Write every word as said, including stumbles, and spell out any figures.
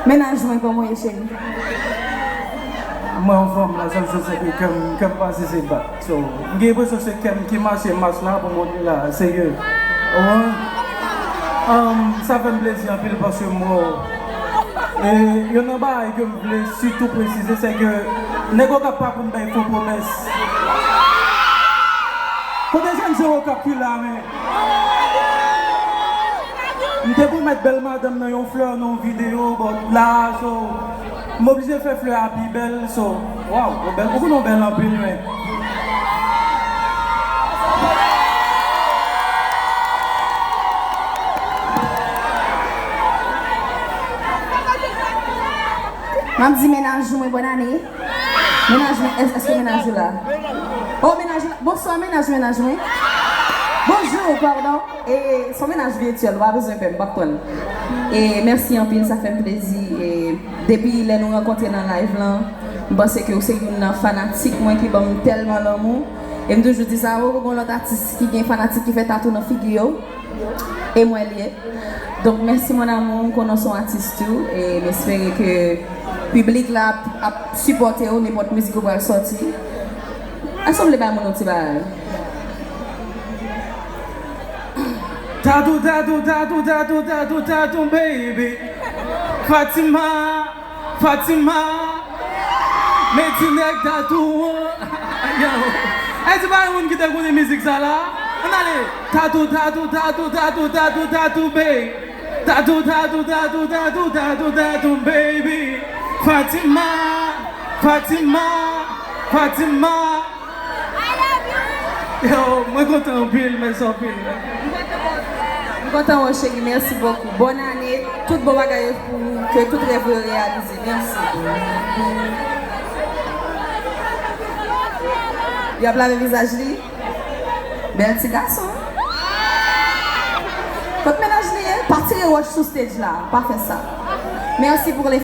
Mennaj mwen, kòman w ye, cheri? Mwen anfòm la, sèl se ke kè m, kè m pase se bat. So, m gen enpresyon se kè m ki mache mas la pou monte la, serye. Ou konprann? Um, sa fè m plezi anpil paske m wè w. E youn nan bagay ke m vle sitou presize, se ke nèg Okap pa konn bay fo pwomès. Kote jèn jan Okap ki la, men? M te pwomèt bèl madanm nan yon flè nan yon videyo, but la, so, m oblije fè flè a pi bèl, so, waw, ou bèl, ou konnen w bèl anpil, men. M ap di mennaj mwen bòn ane. Mennaj mwen, èske mennaj ou la? Oh, mennaj ou la. Bonswa, mennaj, mennaj mwen. Bonjou, padon. E se yon mennaj vityèl, ou pa bezwen pè, m p ap pran l. E mèsi anpil, sa fè m plezi. E depi lè nou rankontre nan live lan, m panse ke ou se youn nan fanatik mwen ki ban m tèlman lanmou. E m toujou di sa, ou gen lòt atis ki gen fanatik ki fè tatou nan figi yo. E mwen l ye. Donk, mèsi mon amour, m konnen w se yon atis tou, e m espere ke piblik la ap, ap sipòte w, nenpòt mizik ou pral sòti. Èske w vle bay moun yon ti bagay? Tatou, tatou, tatou, tatou, tatou, tatou, baby. Fatima, Fatima. Men ti nèg tatou an. Yo. Èske pa yon moun ki te konnen mizik sa la? Ann ale. Tatou, tatou, tatou, tatou, tatou, tatou, baby. Tatou, tatou, tatou, tatou, tatou, tatou, baby. Fatima, Fatima, Fatima. Yo, mwen kontan anpil, mèsi anpil. M kontan wè w, cheri, mèsi bokou. Bòn ane, tout bon bagay yo pou ou, ke tout rèv ou yo reyalize. Mèsi. Li ap lave vizaj li. Bèl ti gason. Kot mennaj li ye? Pa tire wòch sou stage la. Pa fè sa. Mèsi pou le